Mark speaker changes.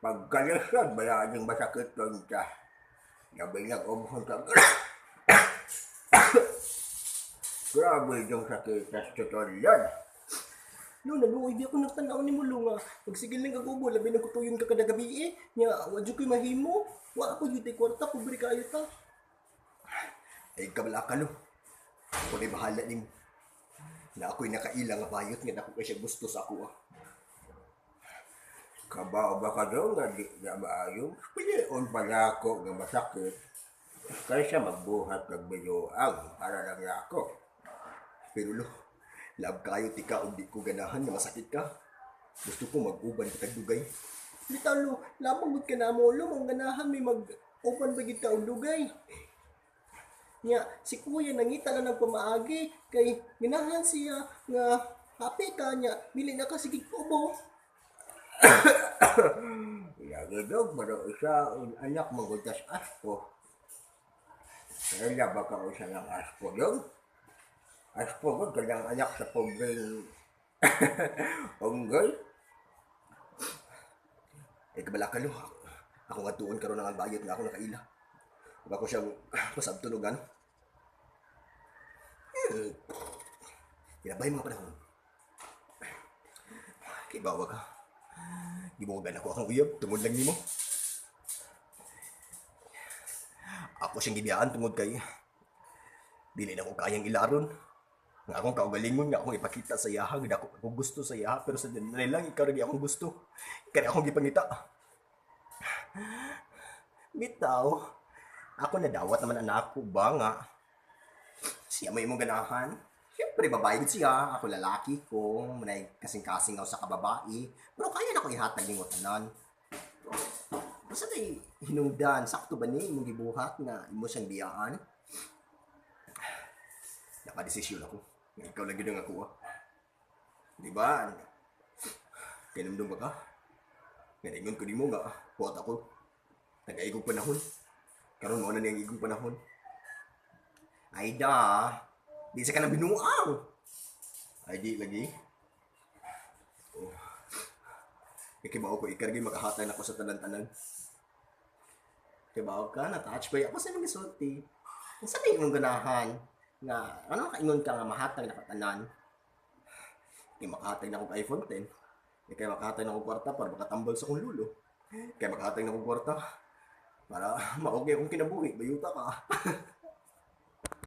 Speaker 1: Pagkalusot, wala ning masakit ta. Labi nang ubhon ka. Grabe yung sakit sa tutulan.
Speaker 2: Lo, naluoy di ako nagtanaw ni mo, lo, nga. Pagsigil lang kag ubo, labi nang kutuyon ka kada gabi eh. Nya, wa jud ko'y mahimo. Wa ako jud kwarta, pobre kaayo ta.
Speaker 3: Ay, kabala ka, lo. Ako na'y bahala nimo. Na ako'y nakaila nga bayot nga dako kay siya gusto sa ako ah.
Speaker 1: Kabaw ba ka daw nga di na maayo? Pilion pala ako nga masakit. Kaysa magbuhat ng binuang para lang ako.
Speaker 3: Pero lo, love kayo tika og di ko ganahan nga masakit ka. Gusto ko mag-uban kitag dugay.
Speaker 2: Bitaw lo, lamang gud ka na mo, lo, mong ganahan may mag-open ba gid ka og dugay. Nya, si kuya nangita na ng pamaagi kay ganahan siya nga happy ka nya, dili na ka sige ubo.
Speaker 1: Lagi daw, pero isa ang anak magutas aspo. Kaya ba ka isa ng aspo doon? Aspo ko, kanyang anak sa pobreng unggoy.
Speaker 3: Ay, kabala ka, lo. Ako nga tuon karon ang bayot nga ako nakaila. Ug ako siyang pasabton og ano. Kinabay mga panahon. Kay bawa ka. Gibuwagan ako akong uyab tungod lang nimo. Ako siyang gibiyaan tungod kay dili na ko kayang ilaron. Nga akong kaugalingon nga akong ipakita sa iyaha, nga dako ako gusto sa iyaha, pero sa dinala lang ikaw ra akong gusto. Ikaw ra akong gipangita. Bitaw, ako nadawat naman anak ko ba nga siya may imong ganahan. Siyempre, babae gud siya. Ako lalaki ko. Munay kasing-kasing ako sa kababae. Pero kaya na ko ihatag nimo tanan. Basta kay hinungdan, sakto ba ni imong gibuhat nga imo siyang biyaan? Nakadesisyon ako. Nga ikaw lang gyud ang ako. Ah. Di ba? Kinumdum ba ka? Nga naingon ko nimo nga huwat ako. Nag-aigong panahon. Karon mao na niyang igong panahon. Ay da, di sa ka na binuang. Ay di lagi. Oh. Ikibaw ko ikargi makahatay na ko sa tanan-tanan. Kibaw ka, na-touch ba ako sa imong gisulti? Unsa may imong ganahan? Nga, ano kaingon ka nga mahatag na katanan? Kay makahatag na akong iPhone 10. Kay makahatag na akong kwarta para makatambal sa akong lulo. Kay makahatag na akong kwarta para ma-okay akong kinabuhi, bayuta ka.